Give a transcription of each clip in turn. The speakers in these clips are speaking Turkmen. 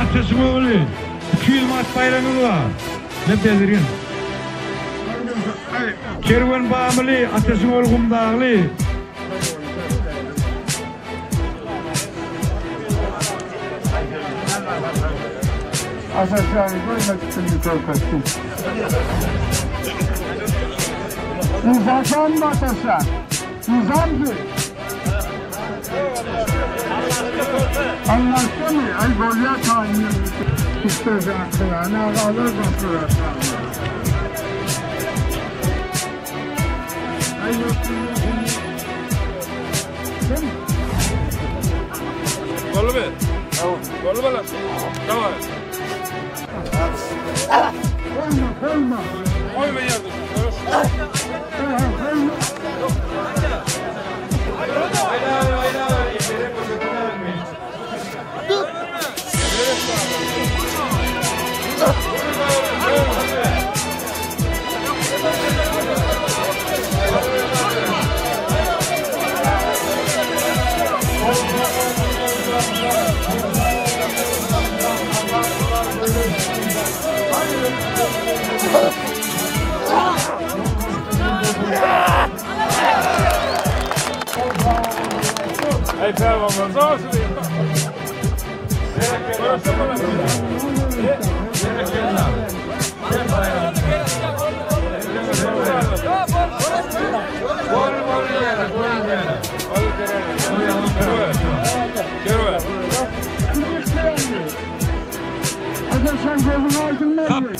Ataşyň ogly, 200 manat baýragyňyz bar. Ne Bezirgen. Kerwen Bamyly, Ataşyň ogly Gumdagly. Aşaşany görmedik şimdi körpesi. Uzaşan mı ataşan? Uzandı. Anlaştı mı? Ay bolya tayin. İşte zaten ağalar bakıyor. Ay yok. Bolmy? Bolmy lan? Tamam. Koyma koyma. Koyma ýerde. Koyma. Ey pälwanlar, sag Sen gözünü aydın mı?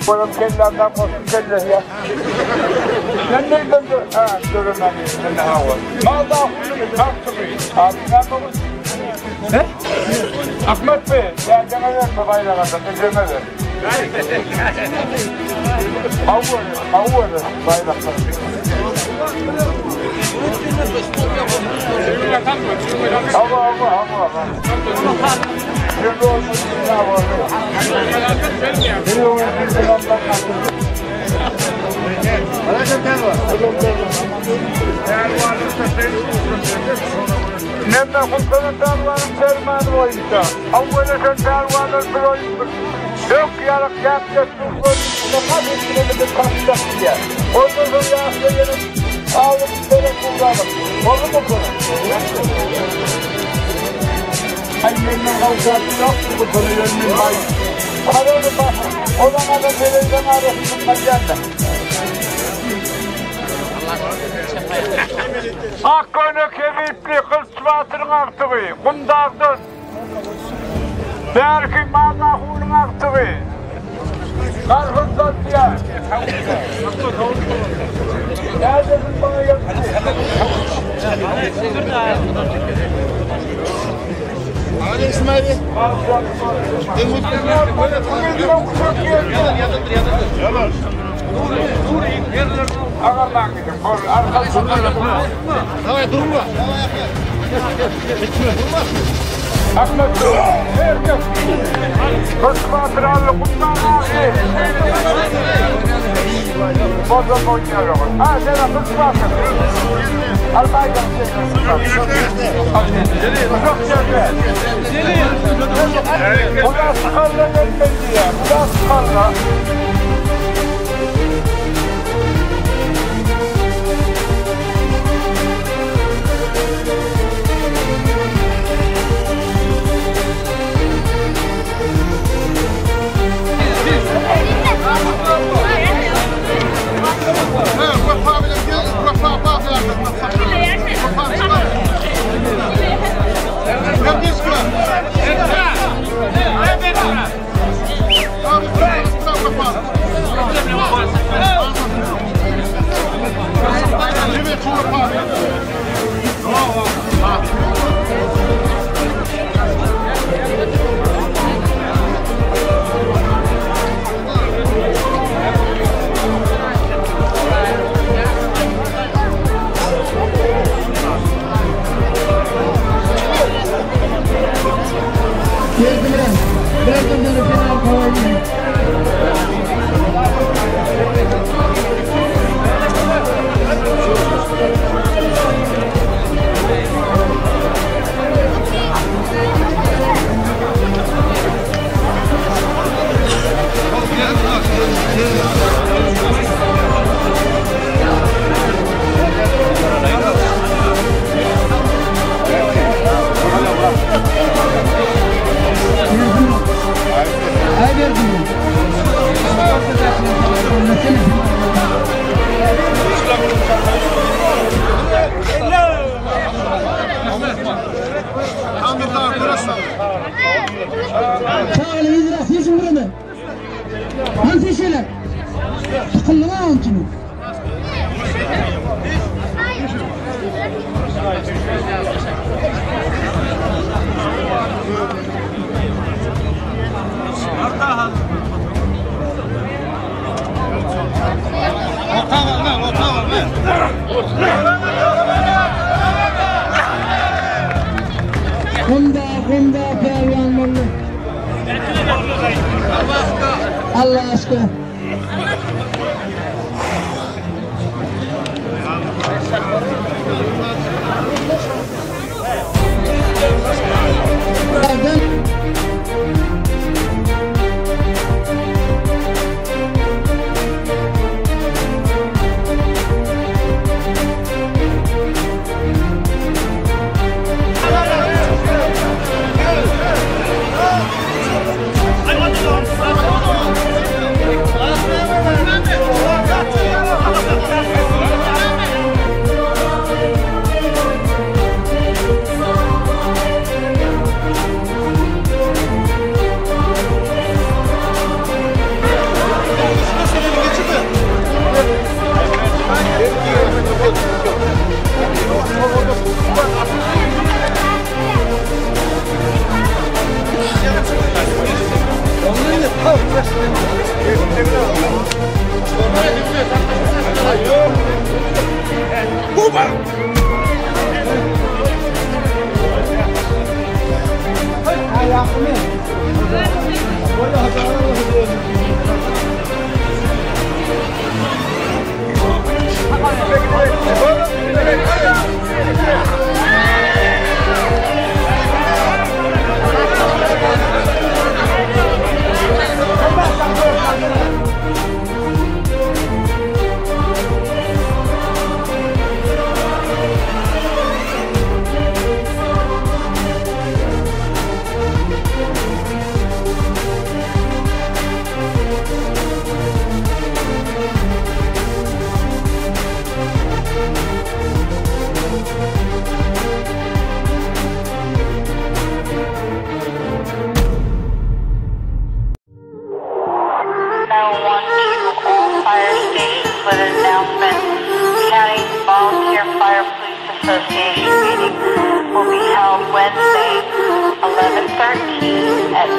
Benim kellemden korktum kelle ya. Sen nereden dur? Ha, durun hani. Sen de hava. Mal da Abi ne yapalım? Ne? Ahmet Bey, ya gene verme bayrağı da, tecrübe ver. Havur, havur bayraklar. Hava, hava, hava, hava. Şimdi olmuş bir hava. Neme hukukun pälwanın fermanı boýunça, awweleden pälwanlar bir oýun bir dök ýalyk ýapjak Ondan sonra ýaşla ýene. Alyp berek ugralyp. Boldumy bu? Ay menden gawşap ýok bu töleýenmin baý. Haraly basyn. Olan adam teleýden arasyndan barýanda. Ak köýnek hebipli Gylyç batyryň agtygy, Gundagdan. Bärki Mazahunyň agtygy. Gargyz satýar. Nädesin maňa gelipdi?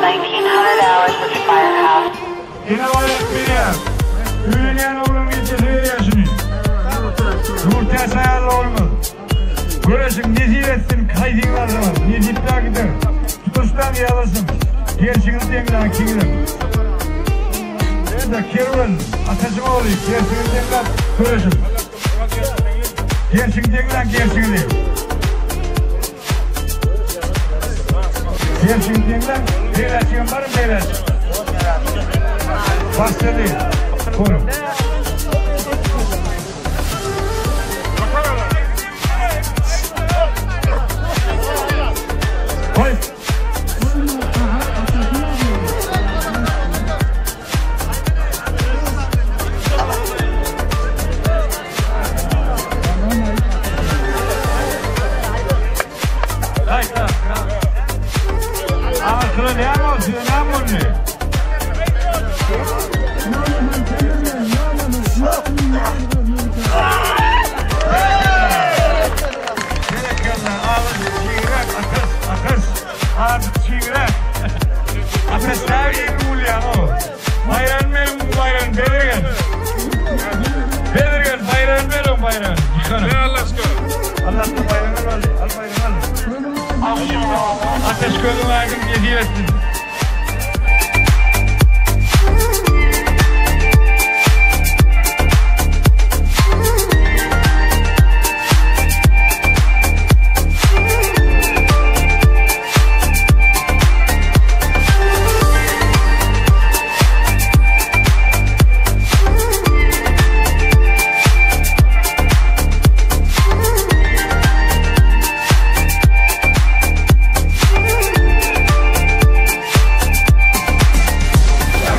1900 hours at the firehouse. Ene baýrak berýär. Öýlenýän oglan ejesi berýär şuny. Nurtäç aýally oglumyz. Göreşiň nesip etsin kaýsyňyz alsaňyz nesipdä gider. Tutuşlaň ýazyşyň. Gerşiňizi deňläň ikiňizem. Ýa-da Kerwen, Ataşyň ogly, gerşiňizi deňläp göreşiň. Gerşiňi deňläň gerşiňizi. Gerşiňi deňläň, beräçigem barmy beräçik? Başlady. Görüň. Goý. Ahyry näme boldy? Size näme boldy? Berekella, agyz çigrek, atyş, atyş, agyz çigrek. Atyş näme bolýar o? Baýram beriň, baýram bezirgen. Bezirgen, baýram beriň, baýram. Ýykylyň. Allah'tan baýram al, al baýram al. Ateş gözüň aýdyň nesip etsin.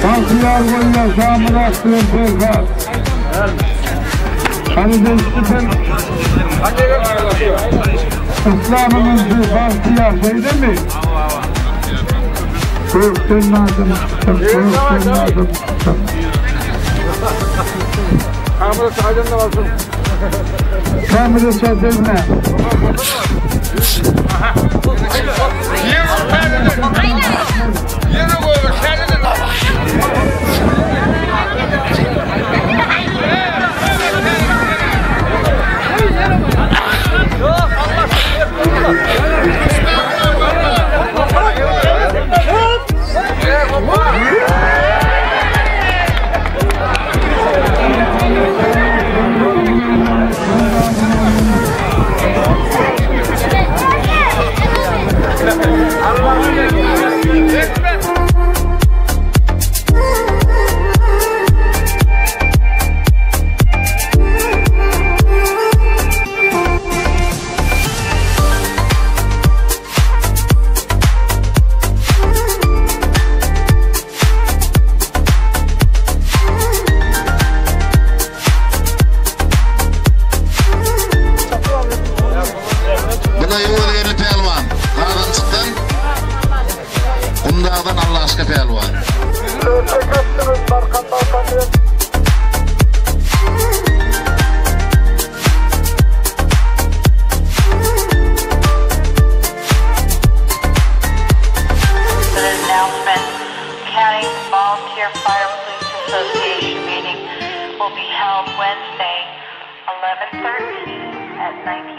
Bagtyýar bolýar Şamyrat bilen Perhat. Hany sen Yslamyň bagtyýar şeýdemi? Gökden adam çykdym, gökden adam çykdym. Kamera çaýdan da alsyn. Kamera çaýdan. Ýere goýber, şäherden. Bu-da Ýowuzgeldi pälwan. Gazanjykdan, Gumdagdan Allaşka pälwan. The announcement, County Volunteer Fire Police Association meeting will be held Wednesday, 11/13 at 19.